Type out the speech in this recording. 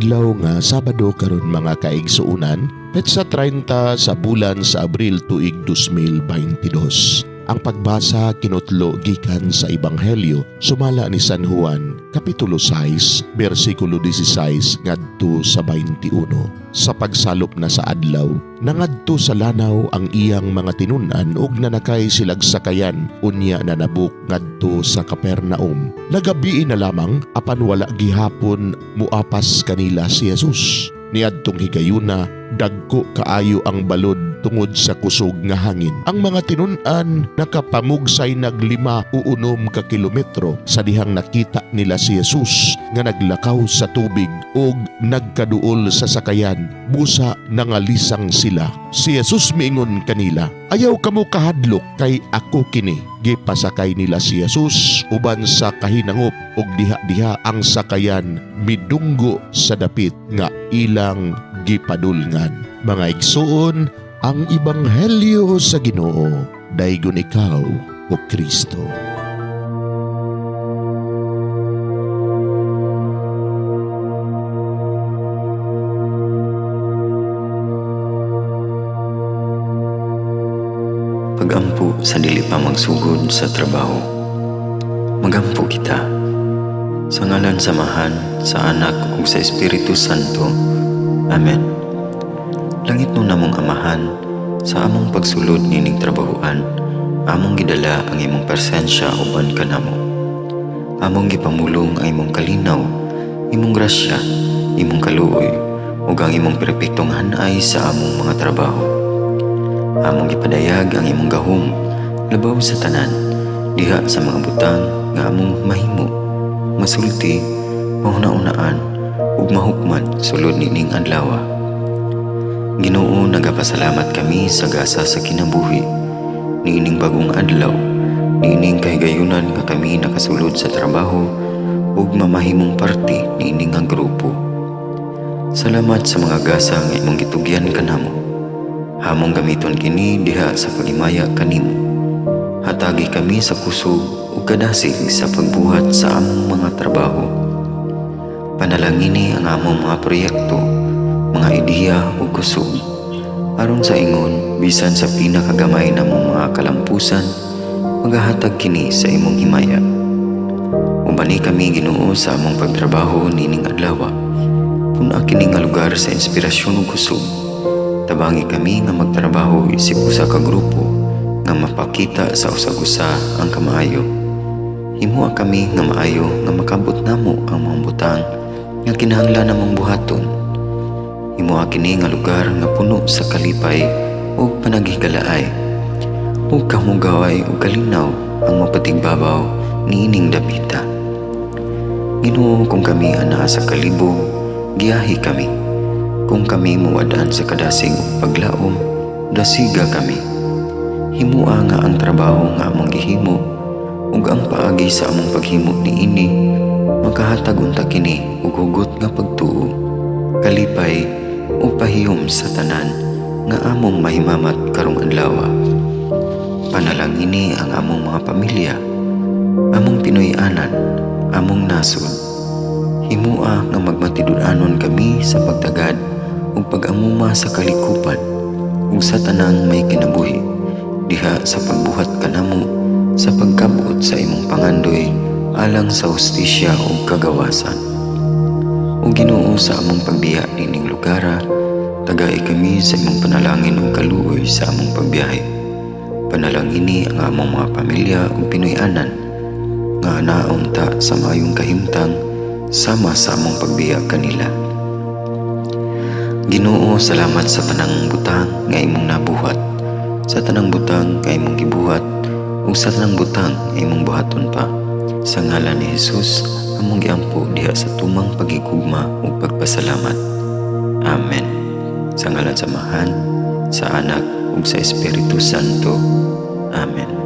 Adlaw nga Sabado karon, mga kaigsuonan, petsa 30 sa bulan sa Abril, tuig 2022. Ang pagbasa kinutlo gikan sa Ebanghelyo sumala ni San Juan, kapitulo 6, bersikulo 16 ngadto sa 21. Sa pagsalop na sa adlaw, nangadto sa lanaw ang iyang mga tinun-an ug nanakay silag sakayan, unya nanabok ngadto sa Capernaum. Nagabii na lamang, apan wala gihapon muapas kanila si Jesus. Niadtong higayuna, dagko kaayo ang balod tungod sa kusog nga hangin. Ang mga tinun-an nakapamugsay nag 5 o 6 ka kilometro sa dihang nakita nila si Jesus nga naglakaw sa tubig ug nagkaduol sa sakayan, busa nangalisang sila. Si Jesus miingon kanila, "Ayaw kamo kahadlok, kay ako kini." Gipasakay nila si Jesus uban sa kahinangop ug diha-diha ang sakayan midunggo sa dapit nga ilang gipadulngan. Mga igsuon, ang ebanghelyo sa Ginoo. Daygon ikaw, o Kristo. Pagampo sa dili pa magsugod sa trabaho. Magampo kita. Sa ngalan sa Amahan, sa Anak ug sa Espiritu Santo. Amen. Langitnon namong Amahan, sa among pagsulod nining trabahoan, among gidala ang imong presensya uban kanamo. Among gipamulong ang imong kalinaw, imong grasya, imong kaluoy, ug ang imong perpektong hanay sa among mga trabaho. Among gipadayag ang imong gahom labaw sa tanan diha sa mga butang nga among mahimo, masulti, mahuna-unaan ug mahukman sulod nining adlaw. Ginoo, nagapasalamat kami sa gasa sa kinabuhi niining bagong adlaw, niining kahigayunan nga kami nakasulod sa trabaho ug mamahimong parte niini nga grupo. Salamat sa mga gasa nga imong gitugyan kanamo. Among gamiton kini diha sa paghimaya kanimo. Hatagi kami sa kusog ug kadasig sa pagbuhat sa among mga trabaho. Panalangini ang among mga proyekto, mga ideya ug kusog. Aron sa ingon, bisan sa pinakagamay namong mga kalampusan, magahatag kini sa imong himaya. Ubani kami, Ginoo, sa among pagtrabaho nining adlaw. Pun-a kini nga lugar sa inspirasyon ug kusog. Tabangi kami nga magtrabaho isip usa ka grupo nga mapakita sa usag-usa ang kamaayo. Himoa kami nga maayo nga makabot namo ang mga butang nga kinahanglan namong buhaton. Himoa kini nga lugar nga puno sa kalipay ug panaghigalaay. Ug kamugaway ug kalinaw ang mapatigbabaw niining dapita. Ginoo, kung kami anaa sa kalibog, giyahi kami. Kung kami muwad-an sa kadasig ug paglaom, dasiga kami. Himoa nga ang trabaho nga among gihimo ug ang paagi sa among paghimo niini makahatag unta kini og hugot nga pagtuo, kalipay ug pahiyom sa tanan nga among mahimamat karong adlaw. Panalangini ang among mga pamilya, among Pinoy-anan, among nasod. Himoa nga magmatinud-anon kami sa pagtagad ug pag-amuma sa kalikupan ug sa tanang may kinabuhi diha sa pagbuhat kanamo sa pagkab-ot sa imong pangandoy alang sa hustisya ug kagawasan. O Ginoo, sa among pagbiya nining lugara, tagai kami sa imong panalangin ug kaluoy sa among pagbiyahe. Panalangini ang among mga pamilya ug Pinoy-anan nga anaon ta sa maayong kahimtang sama sa among pagbiya kanila. Ginoo, salamat sa tanang butang nga imong nabuhat, sa tanang butang nga imong gibuhat, ug sa tanang butang nga imong buhaton pa. Sa ngalan ni Jesus, among giampo diha sa tumang paghigugma ug pagpasalamat. Amen. Sa ngalan sa Amahan, sa Anak ug sa Espiritu Santo. Amen.